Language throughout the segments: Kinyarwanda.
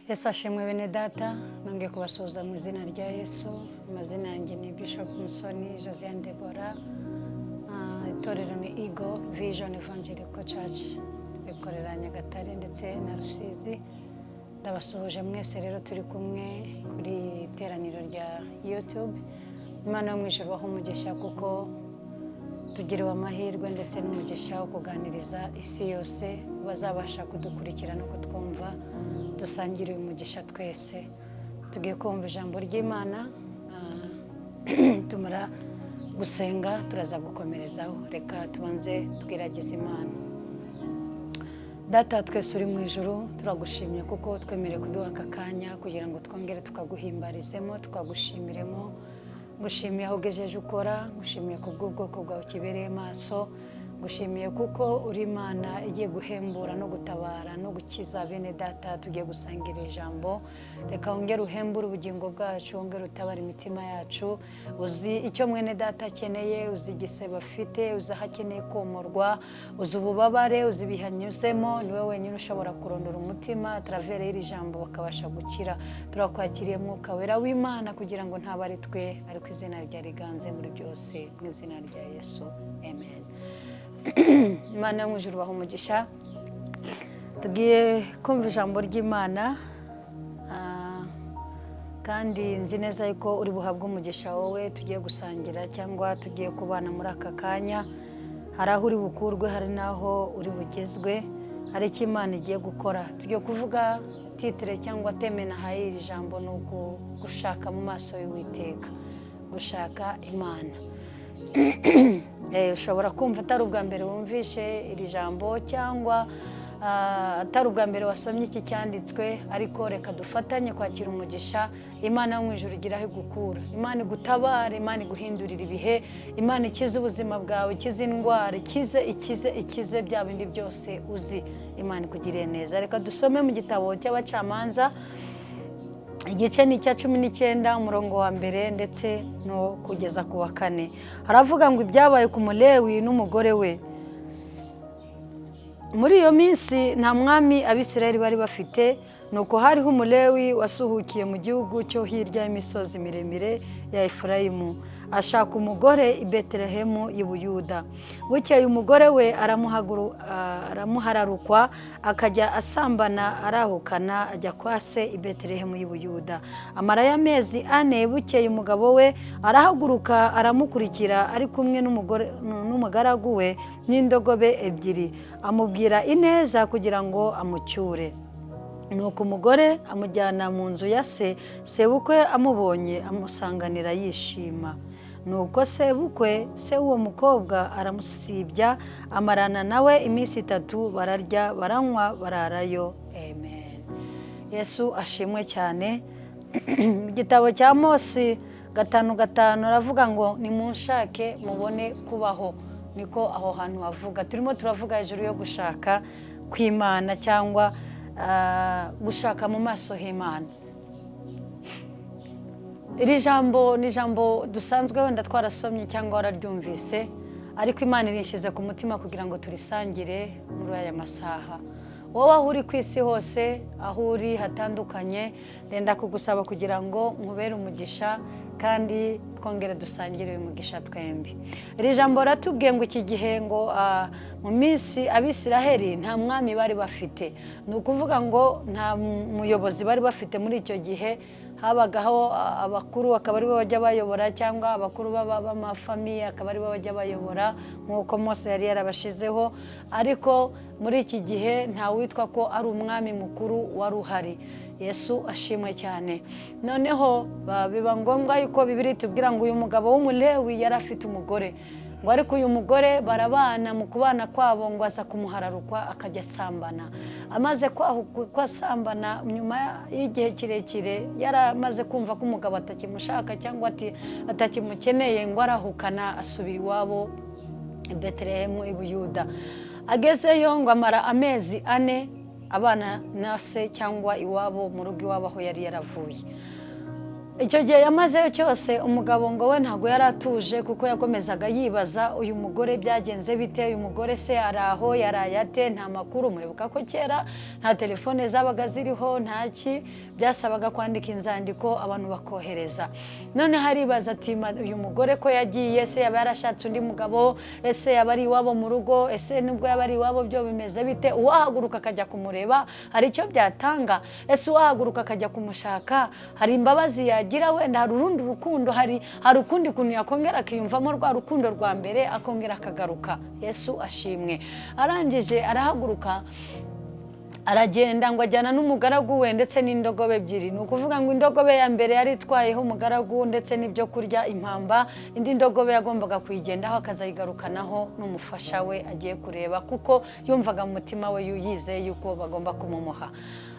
Yesu ashimwe bene data, nongeye kubasuhuza mu izina rya Yesu. Amazina yanjye ni Bishop Musoni Josiane Deborah. Itorero ni Eagle Vision Evangelical Church, rikorera Nyagatare ndetse na Rusizi. Ndabasuhuje mwese rero turi kumwe kuri iri teraniro rya YouTube. Imana yo mu ijuru ibahe umugisha kuko tugiriwe amahirwe ndetse n'umugisha wo kuganiriza isi yose bazabasha kudukurikira no kutwumva, dusangire uyu mugisha twese. Tugiye kumva ijambo ry'Imana, tumara gusenga turaza gukomerezaho. Reka tubanze twiragize Imana. Data twese uri mu ijuru, turagushimye kuko twemerewe kuduha aka kanya kugira ngo twongere tukaguhimbarizemo, tukagushimiremo. Ngushimiye aho ugejeje ukora, ngushimiye ku bw'ubwoko bwawe kibereye maso, ngushimiye kuko uri Imana igiye guhembura no gutabara no gukiza bene data tugiye gusangira ijambo. Reka wongere uhembure ubugingo bwacu, wongere utabara imitima yacu. Uzi icyo mwene data akeneye, uzi igisebe afite, uzi aho akeneye komorwa, uzi ububabare, uzi ibihe anyuzemo. Ni wowe wenyine ushobora kurondora umutima travers y'iri jambo bakabasha gukira. Turakwakiriye Mwuka Wera w'Imana kugira ngo ntabe ari twe, ariko izina rya riganze muri byose, mu izina rya Yesu, amen. Imana yo mu ijuru ibahe umugisha. Tugiye kumva ijambo ry'Imana, kandi nzi neza yuko uri buhabwe umugisha wowe tugiye gusangira cyangwa tugiye kubana muri aka kanya. Hari aho uri bukurwe, hari n'aho uri bugezwe, hari icyo Imana igiye gukora. Tugiye kuvuga titre cyangwa thème nahaye iri jambo ni gushaka mu maso y'Uwiteka, gushaka Imana. Ushobora kumva atari ubwa mbere wumvishe iri jambo cyangwa atari ubwa mbere wasomye iki cyanditswe, ariko reka dufatanye kwakira umugisha. Imana yo mu ijuru igira aho igukura, Imana igutabare, Imana iguhindurira ibihe, Imana ikize ubuzima bwawe, ikize indwara, ikize, ikize, ikize bya bindi byose uzi. Imana ikugiriye neza. Reka dusome mu gitabo cy'Abacamanza, igice ni icya 19, umurongo wa mbere ndetse no kugeza ku wa kane. Haravuga ngo: "Ibyabaye ku Mulewi n'umugore we. Muri iyo minsi nta mwami Abisirayeli bari bafite. Nuko hariho Umulewi wasuhukiye mu gihugu cyo hirya y'imisozi miremire ya Efurayimu, ashaka umugore i Betelehemu y'i Buyuda. Bukeye umugore we aramuhararukwa, akajya asambana, arahukana, ajya kwa se i Betelehemu y'i Buyuda, amarayo amezi 4. Bukeye umugabo we arahaguruka, aramukurikira, ari kumwe n'umugaragu we n'indogobe ebyiri, amubwira ineza kugira ngo amucyure. Nuko umugore amujyana mu nzu ya se. Sebukwe amubonye amusanganira yishima. Nuko sebukwe, se w'uwo mukobwa, aramusibya, amarana nawe iminsi 3, bararya, baranywa, bararayo." Amen. Yesu ashimwe cyane. Mu gitabo cya Mosi 5:5 aravuga ngo: "Nimunshake mubone kubaho." Niko aho hantu havuga. Turimo turavuga hejuru yo gushaka kw'Imana cyangwa gushaka mu maso h'Imana. Iri jambo ni ijambo dusanzwe wenda twarasomye cyangwa wararyumvise, ariko Imana irishyize ku mutima kugira ngo turisangire muri aya masaha. Wowe aho uri ku isi hose, aho uri hatandukanye, ndenda kugusaba kugira ngo nkubere umugisha kandi twongere dusangire uyu mugisha twembi. Iri jambo ratubwiye ngo iki gihe ngo mu minsi Abisiraheli nta mwami bari bafite, ni ukuvuga ngo nta muyobozi bari bafite muri icyo gihe. Habagaho abakuru akaba aribo bajya bayobora, cyangwa abakuru b'amafamiye akaba aribo bajya bayobora nk'uko Mose yari yarabashizeho, ariko muri iki gihe nta witwa ko ari umwami mukuru wari uhari. Yesu ashimwe cyane. Noneho biba ngombwa yuko Bibiliya itubwira ngo uyu mugabo w'Umulewi yari afite umugore, ngo ariko uyu mugore barabana, mu kubana kwabo ngo aza kumuhararukwa akajya asambana. Amaze kwasambana, nyuma y'igihe kirekire yaramaze kumva ko umugabo atakimushaka cyangwa atakimukeneye, ngo arahukana asubira iwabo i Betelehemu i Buyuda. Agezeyo ngo amara amezi 4 abana na se cyangwa iwabo mu rugo iwabo aho yari yaravuye. Icyo gihe yamazeyo cyose, umugabo ngo we ntabwo yari atuje, kuko yakomezaga yibaza: uyu mugore byagenze bite? Uyu mugore se ari aho yaraye ate? Nta makuru. Muribuka ko kera nta telefone zabaga ziriho, nta ki, byasabaga kwandika inzandiko, abantu bakohereza. Noneho aribaza ati: "Uyu mugore ko yagiye, se yaba yarashatse undi mugabo? Ese yaba ari iwabo mu rugo? Ese nubwo yaba ari iwabo, byo bimeze bite? Uwahaguruka akajya kumureba, hari icyo byatanga? Ese uwahaguruka akajya kumushaka, hari imbabazi yagira? Wenda hari urundi rukundo, hari ukundi kuntu yakongera akiyumvamo rwa rukundo rwa mbere, akongera akagaruka?" Yesu ashimwe. Arangije arahaguruka, aragenda, ngo ajyana n'umugaragu we ndetse n'indogobe ebyiri. Ni ukuvuga ngo indogobe ya mbere yari itwayeho umugaragu ndetse n'ibyo kurya, impamba. Indi ndogobe yagombaga kuyigendaho, akazayigarukanaho n'umufasha we agiye kureba, kuko yumvaga mu mutima we yizeye yuko bagomba kumumuha.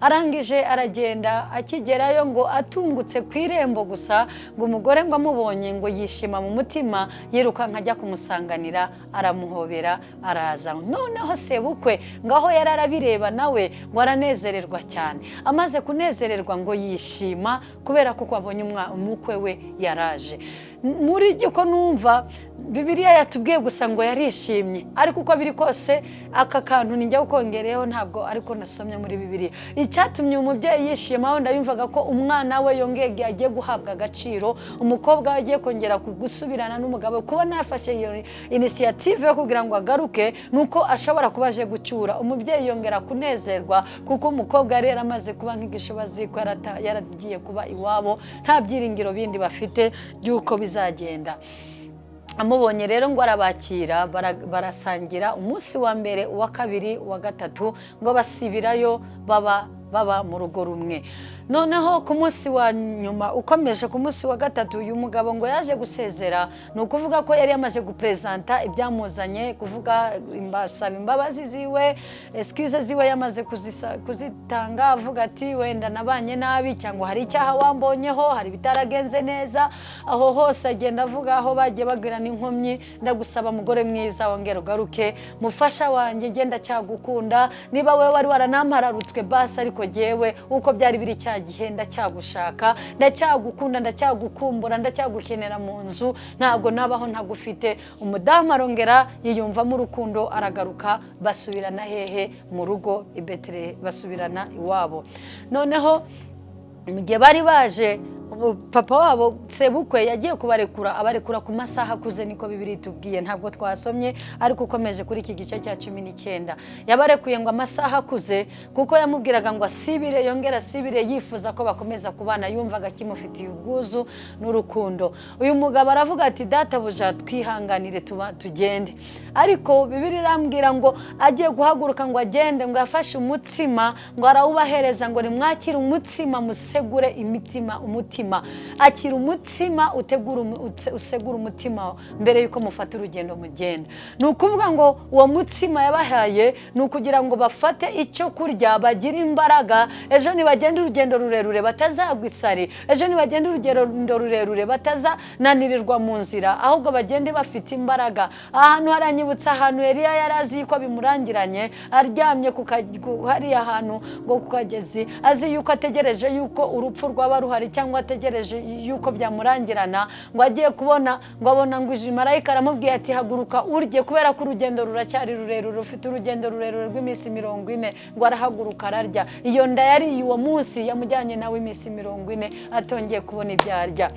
Arangije aragenda. Akigerayo, ngo atungutse ku irembo gusa, ngo umugore ngo amubonye, ngo yishima mu mutima, yirukanka ajya kumusanganira, aramuhobera, araza. Noneho sebukwe ngaho yari arabireba, nawe ngo aranezererwa cyane. Amaze kunezererwa, ngo yishima kubera ko abonye umukwe we yaraje. Muri ko numva Bibiliya yatubwiye gusa ngo yarishimye, ariko uko biri kose aka kantu nijya ukongereyeho, ntabwo ariko nasomye muri Bibiliya. Icyatumye umubyeyi yishima, wenda yumvaga ko umwana we yongeye agiye guhabwa agaciro, umukobwa we agiye kongera gusubirana n'umugabo. Kubona yafashe iyo initiative yo kugira ngo agaruke, ni uko ashobora kuba aje gucyura. Umubyeyi yongera kunezerwa, kuko umukobwa yari yaramaze kuba nk'igishobazi, ko yaragiye kuba iwabo, nta byiringiro bindi bafite by'uko bizagenda. Amubonye rero, ngo arabakira, barasangira umunsi wa mbere, uwa kabiri, uwa gatatu, ngo basibirayo, baba mu rugo rumwe. Noneho ku munsi wa nyuma ukomeje, ku munsi wa gatatu, uyu mugabo ngo yaje gusezera. Ni ukuvuga ko yari yamaze gupresenta ibyamuzanye, kuvuga, asaba imbabazi ziwe, excuse ziwe yamaze kuzitanga, avuga ati: "Wenda nabanye nabi, cyangwa hari icyaha wambonyeho, hari ibitaragenze neza." Aho hose agenda avuga aho bagiye bagwirana inkomyi: "Ndagusaba, mugore mwiza, wongere ugaruke, mufasha wanjye, ngenda cyagukunda. Niba wowe wari waranampararutswe basi, ariko jyewe uko byari biri cya gihe ndacyagushaka, ndacyagukunda, ndacyagukumbura, ndacyagukenera mu nzu, ntabwo nabaho ntagufite." Umudamu arongera yiyumvamo urukundo, aragaruka, basubirana hehe? Mu rugo i Betelehemu, basubirana iwabo. Noneho mu gihe bari baje, papa wabo sebukwe yagiye kubarekura, abarekura ku masaha akuze, niko Bibiliya itubwiye. Ntabwo twasomye, ariko ukomeje kuri iki gice cya 19, yabarekuye ngo amasaha akuze, kuko yamubwiraga ngo asibire, yongere asibire, yifuza ko bakomeza kubana, yumvaga akimufitiye ubwuzu n'urukundo. Uyu mugabo aravuga ati: "Databuja, twihanganire tuba tugende." Ariko Bibiliya irambwira ngo agiye guhaguruka ngo agende, ngo yafashe umutsima, ngo arawubahereza, ngo: "Nimwakire umutsima, musegure imitima, umutima. Akira umutsima, utegura usegura umutima mbere y'uko mufata urugendo mugenda." Ni ukuvuga ngo uwo mutsima yabahaye ni ukugira ngo bafate icyo kurya, bagire imbaraga, ejo nibagenda urugendo rurerure batazagwa isari, ejo nibagenda urugendo rurerure batazananirirwa mu nzira, ahubwo bagende bafite imbaraga. Ahantu haranyibutsa ahantu Eliya yari azi yuko bimurangiranye, aryamye hariya hantu ngo ku kagezi, azi yuko ategereje yuko urupfu rwaba ruhari, cyangwa ategereje yuko byamurangirana. Ngo agiye kubona, ngo abona ngo marayika aramubwiye ati: "Haguruka urye, kubera ko urugendo ruracyari rurerure, ufite urugendo rurerure rw'iminsi 40." Ngo arahaguruka, ararya. Iyo nda yariye uwo munsi yamujyanye nawe iminsi 40 atongeye kubona ibyo arya.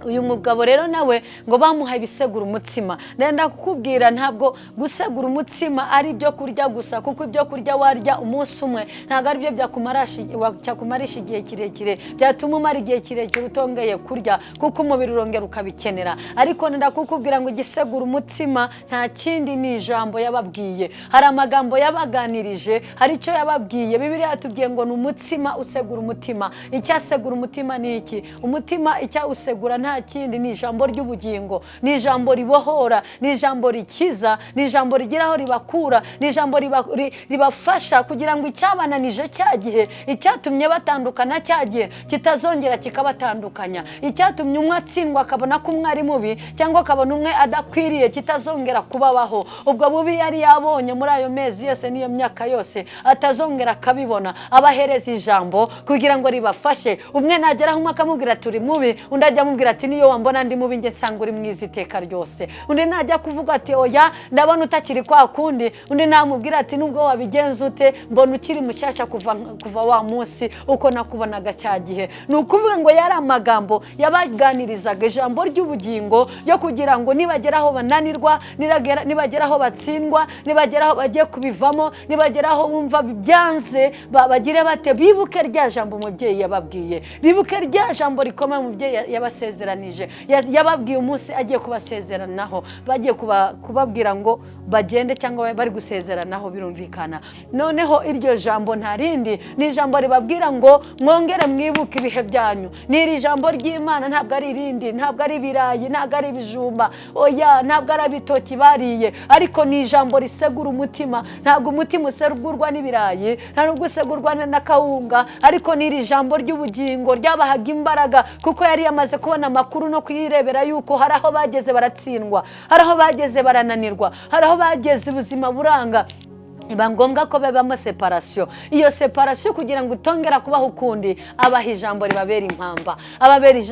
Uyu mugabo rero nawe ngo bamuhaye ibisegura umutsima. Ndenda kukubwira, ntabwo gusegura umutsima ari ibyo kurya gusa, kuko ibyo kurya warya umunsi umwe ntabwo ari byo byakumarisha igihe kirekire, byatuma umara igihe kirekire utongeye kurya, kuko umubiri urongera ukabikenera. Ariko ndenda kukubwira ngo igisegura umutsima nta kindi, ni ijambo yababwiye. Hari amagambo yabaganirije, hari icyo yababwiye. Bibiliya yatubwiye ngo ni umutsima usegura umutima. Icyasegura umutima ni iki? Umutima icyawusegura nta kindi, ni ijambo ry'ubugingo, ni ijambo ribohora, ni ijambo rikiza, ni ijambo rigira aho ribakura, ni ijambo ribafasha kugira ngo icyabananije cya gihe, icyatumye batandukana cya gihe kitazongera kikabatandukanya, icyatumye umwe atsindwa akabona ko umwe ari mubi cyangwa akabona umwe adakwiriye kitazongera kubabaho. Ubwo bubi yari yabonye muri ayo mezi yose n'iyo myaka yose atazongera akabibona. Abahereza ijambo kugira ngo ribafashe. Umwe nageraho umwe akamubwira turi mubi, undi ajya amubwira ati niyo wambona ndi mubi njye nsanga uri mwiza iteka ryose. Undi najya kuvuga ati oya ndabona utakiri kwa kundi, undi namubwira ati nubwo wabigenza ute mbona ukiri mushyashya kuva wa munsi uko nakubonaga cya gihe. Ni ukuvuga ngo yari amagambo yabaganirizaga, ijambo ry'ubugingo ryo kugira ngo nibageraho bananirwa, nibageraho batsindwa, nibageraho bagiye kubivamo, nibageraho bumva byanze, bagire bate, bibuke rya jambo umubyeyi yababwiye, bibuke rya jambo rikomeye umubyeyi yabasezeranije, yababwiye umunsi agiye kubasezeranaho, bagiye kubabwira ngo bagende cyangwa bari gusezeranaho, birumvikana. Noneho iryo jambo nta rindi, ni ijambo ribabwira ngo mwongere mwibuke ibihe byanyu. Ni iri jambo ry'Imana, ntabwo ari irindi, ntabwo ari ibirayi, ntabwo ari ibijumba, oya, ntabwo ari ibitoki bariye, ariko ni ijambo risegura umutima. Ntabwo umutima usegurwa n'ibirayi, nta nubwo usegurwa na kawunga, ariko ni iri jambo ry'ubugingo ryabahaga imbaraga, kuko yari yamaze kubona amakuru no kuyirebera yuko hari aho bageze baratsindwa, hari aho bageze barananirwa, hari aho bageze ubuzima buranga. Biba ngombwa ko babamo separasiyo. Iyo separasiyo kugira ngo itongera kubaho ukundi, abaha ijambo ribabera impamba,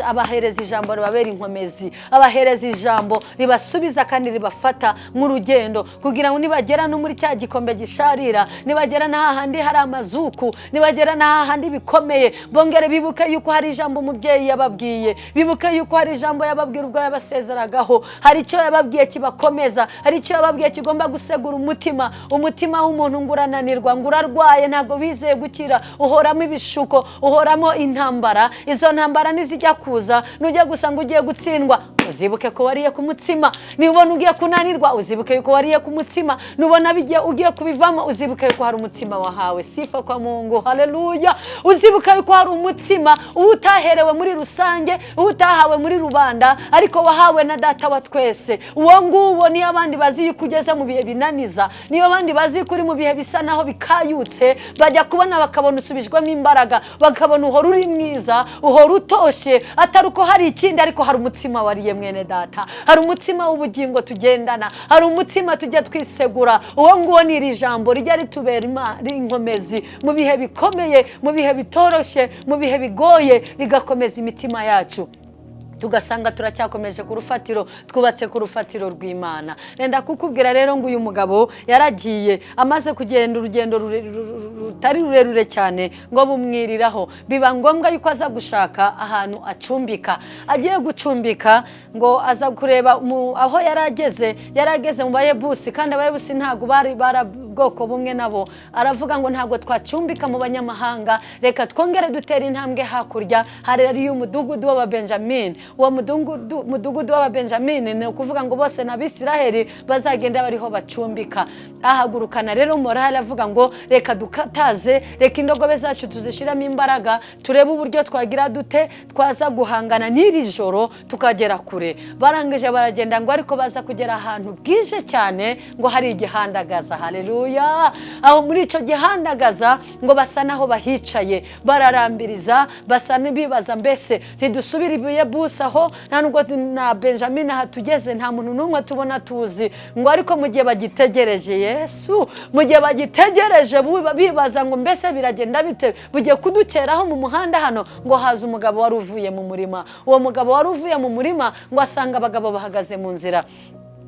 abahereza ijambo ribabera inkomezi, abahereza ijambo ribasubiza kandi ribafata mu rugendo, kugira ngo nibagera no muri cya gikombe gisharira, nibagera na hahandi hari amazuku, nibagera na hahandi bikomeye, bongere bibuke yuko hari ijambo umubyeyi yababwiye, bibuke yuko hari ijambo yababwira ubwo yabasezeragaho, hari icyo yababwiye kibakomeza, hari icyo yababwiye kigomba gusegura umutima. Umutima w'umuntu ngurananirwa, ngurarwaye, ntabwo bizeye gukira, uhoramo ibishuko, uhoramo intambara. Izo ntambara nizijya kuza, nujya gusanga ugiye gutsindwa, uzibuke ko wariye ku mutsima. Nubona ugiye kunanirwa, uzibuke ko wariye ku mutsima. Nubona ugiye kubivamo, uzibuke ko hari umutsima wahawe. Sifa kwa Mungu, haleluya. Uzibuke ko hari umutsima utaherewe muri rusange, utahawe muri rubanda, ariko wahawe na data wa twese. Uwo nguwo niyo abandi bazi yuko ugeze mu bihe binaniza, niyo abandi bazi ko uri mu bihe bisa naho bikayutse, bajya kubona bakabona usubijwemo imbaraga, bakabona uhora uri mwiza, uhora utoshye, atari uko hari ikindi, ariko hari umutsima wariye mwene data, hari umutsima w'ubugingo tugendana, hari umutsima tujya twisegura. Uwo nguwo ni iri jambo rijya ritubera inkomezi mu bihe bikomeye, mu bihe bitoroshye, mu bihe bigoye, rigakomeza imitima yacu, tugasanga turacyakomeje ku rufatiro, twubatse ku rufatiro rw'Imana. Nenda kukubwira rero ngo uyu mugabo yaragiye, amaze kugenda urugendo rutari rurerure cyane, ngo bumwiriraho, biba ngombwa yuko aza gushaka ahantu acumbika. Agiye gucumbika ngo aza kureba aho yarageze, yarageze mu Bayebusi, kandi Abayebusi ntabwo bari barabwoko bumwe nabo. Aravuga ngo ntabwo twacumbika mu banyamahanga, reka twongere dutere intambwe hakurya, hari ari umudugudu w'Ababenjamini. Uwo mudugudu w'Ababenjamini ni ukuvuga ngo bose n'Abisiraheli bazagenda bariho bacumbika. Ahagurukana rero morale, avuga ngo reka dukataze, reka indogobe zacu tuzishiramo imbaraga, turebe uburyo twagira dute twaza guhangana n'iri joro tukagera kure. Barangije baragenda, ngo ariko baza kugera ahantu bwije cyane, ngo hari igihandagaza. Haleluya. Aho muri icyo gihandagaza ngo basa naho bahicaye, bararambiriza, basa n'ibibaza mbese ntidusubira ibuye aho, nta nubwo na Benjamin aha tugeze nta muntu n'umwe tubona tuzi. Ngo ariko mu gihe bagitegereje Yesu, mu gihe bagitegereje bibaza ngo mbese biragenda bite, bugiye kudukeraho mu muhanda hano, ngo haza umugabo wari uvuye mu murima. Uwo mugabo wari uvuye mu murima ngo asanga abagabo bahagaze mu nzira,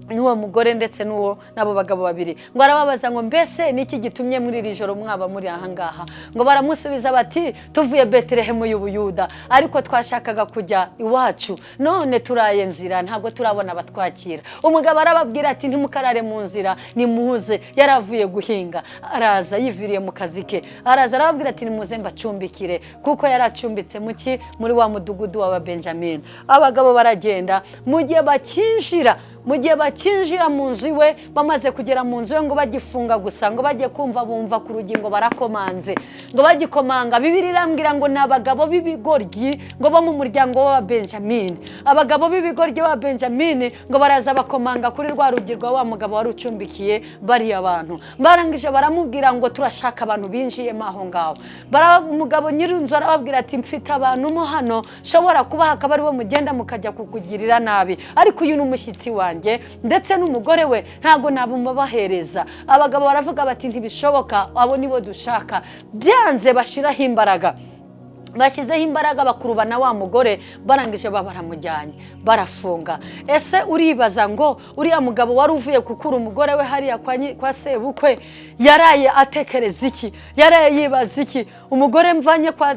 n'uwo mugore ndetse n'uwo n'abo bagabo babiri. Ngo arababaza ngo mbese niki gitumye muri iri joro mwaba muri aha ngaha? Ngo baramusubiza bati tuvuye Betelehemu y'Ubuyuda, ariko twashakaga kujya iwacu, none turaye nzira, ntabwo turabona abatwakira. Umugabo arababwira ati ntimukarare mu nzira, nimuze. Yaravuye guhinga, araza yiviriye mu kazi ke, araza arababwira ati nimuze mbacumbikire, kuko yaracumbitse muki muri wa mudugudu w'Ababenjamini. Abagabo baragenda, mu gihe bakinjira Mu gihe bakinjira mu nzu iwe, bamaze kugera mu nzu iwe, ngo bagifunga gusa, ngo bajye kumva bumva ku rugi ngo barakomanze. Ngo bagikomanga, Bibiliya irambwira ngo ni abagabo b'ibigoryi ngo bo mu muryango w'Ababenjamini. Abagabo b'ibigoryi b'Ababenjamini ngo baraza bakomanga kuri rwa rugi rwa wa mugabo wari ucumbikiye bariya bantu. Barangije baramubwira ngo: "Turashaka abantu binjiyemo aho ngaho." Umugabo nyir'inzu arababwira ati: "Mfite abantu mo hano nshobora kubaha, akaba aribo mugenda mukajya kukugirira nabi, ariko uyu ni umushyitsi wanjye ndetse n'umugore we, ntabwo nabubahereza." Abagabo baravuga bati: "Ntibishoboka, abo nibo dushaka." Byanze bashyiraho imbaraga, bashyizeho imbaraga bakurubana wa mugore, barangije baramujyanye barafunga. Ese uribaza ngo uriya mugabo wari uvuye gukura umugore we hariya kwa sebukwe yaraye atekereza iki? Yaraye yibaza iki? Umugore mvanye kwa